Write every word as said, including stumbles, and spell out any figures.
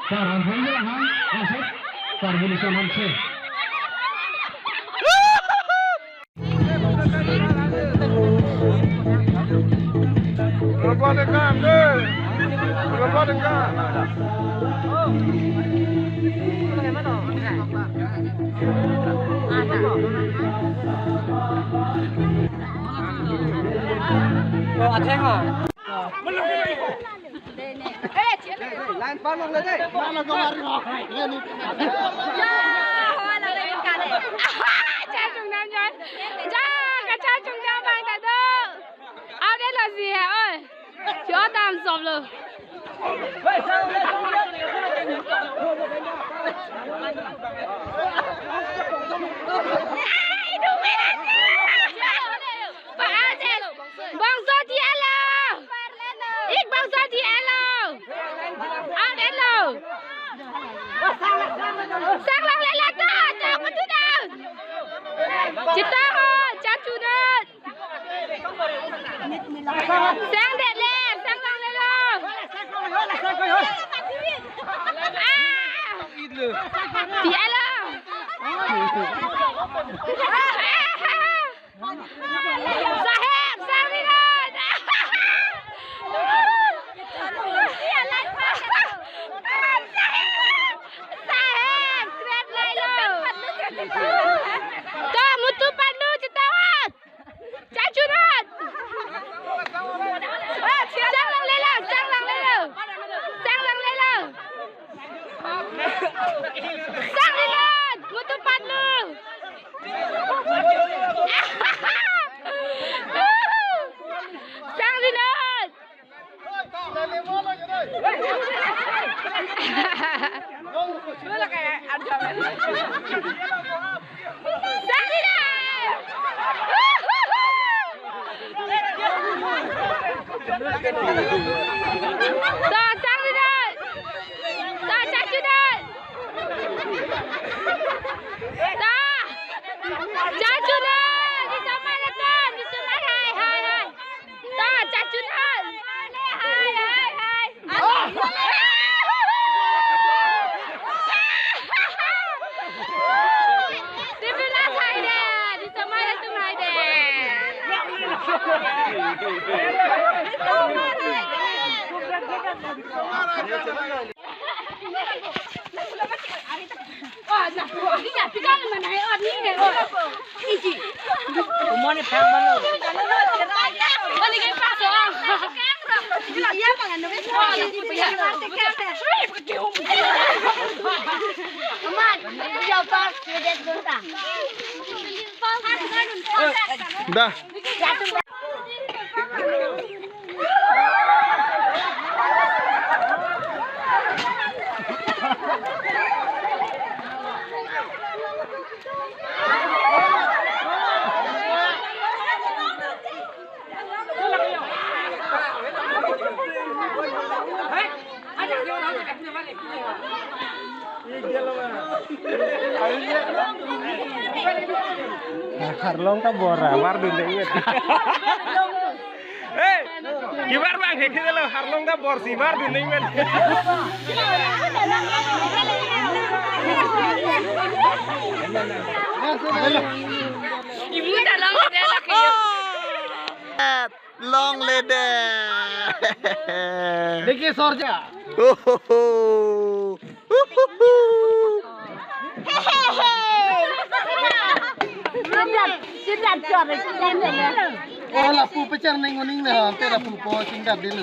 Karbi Anglong, asok, Karbi Anglong Hanse. Line par longle dei. Cha chungnam jon. Cha, kacha chungnam abang ta do. Abe lo si he, oi. Cho dam sop lo. Ai, du me. Bangso D L O. Ik bangso D L O. Out and low. Sang longle la to, to kutu down. Chita ho, cha chu down. Sang det le, sang longle lo. Ah. D L O. Saheb, sang rinot. Saheb, saheb, krep lailo. To, mutu panu, chitawat. Cha chu down. Sang longle lo, sang longle lo. Sang longle lo. Sang rinot, mutu panu. Sang rinot. Sang rinot. To, sang rinot. To, cha chu down. To. Cha chu down. Di samar to, di samar hai, hai, hai. To, cha chu down. Hai, hai, hai. Di bilas hai de, di samar atum hai de. Da. Harlong ta bor a, vardun dei. Hey, kibar bang he khe lo, harlong ta bor si vardun dei. Ibu ta longle de lagi. Longle de. Deki sorja. Ho, ho, ho. Ho, ho, ho. Sibrat, sibrat chor, sibrat chor. Oh, lapu pecher ning uning na, te lapu po singkat din.